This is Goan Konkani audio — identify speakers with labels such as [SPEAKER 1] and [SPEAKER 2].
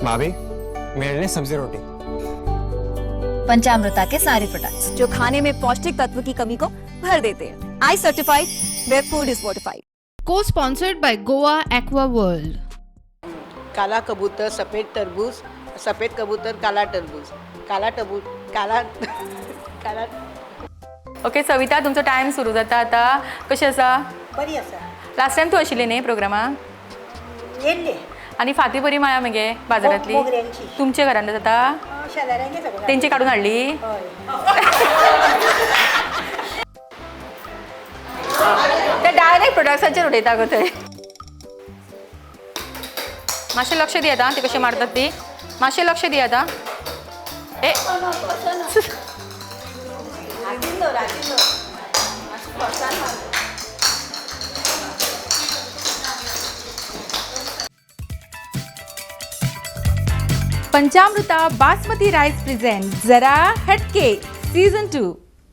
[SPEAKER 1] भाभी, मेरे लिए सब्जी रोटी।
[SPEAKER 2] पंचामृता के सारे प्रोडक्ट्स जो खाने में पौष्टिक तत्व की कमी को भर देते हैं। I certified, where food is fortified.
[SPEAKER 3] Co-sponsored by Goa Aqua World.
[SPEAKER 4] काला कबूतर सफेद तरबूज, सफेद कबूतर काला टरबूज, काला टबू काला काला।
[SPEAKER 5] ओके सविता, तुमचो टायम सुरू जाता आतां। कशी आसा?
[SPEAKER 4] बरी आसा।
[SPEAKER 5] लास्ट टायम तूं आशिल्ली न्ही प्रोग्रामाक?
[SPEAKER 4] येल्ले।
[SPEAKER 5] आनी फाती बरी मेळ्ळा मगे बाजारांतली?
[SPEAKER 4] मोगऱ्यांची।
[SPEAKER 5] तुमच्या घरान जाता?
[SPEAKER 4] शेजाऱ्यांगे सगळं।
[SPEAKER 5] तेंची काडून हाडली?
[SPEAKER 4] हय।
[SPEAKER 5] ते डायरेक्ट प्रोडक्ट्साचेर उडयता गो थंय। मातशें लक्ष दियात आं, ती कशी मारतात ती मातशें लक्ष दियात आं। ए,
[SPEAKER 6] पंचामृता बासमती राईस प्रेझेंट जरा हटके सीझन 2।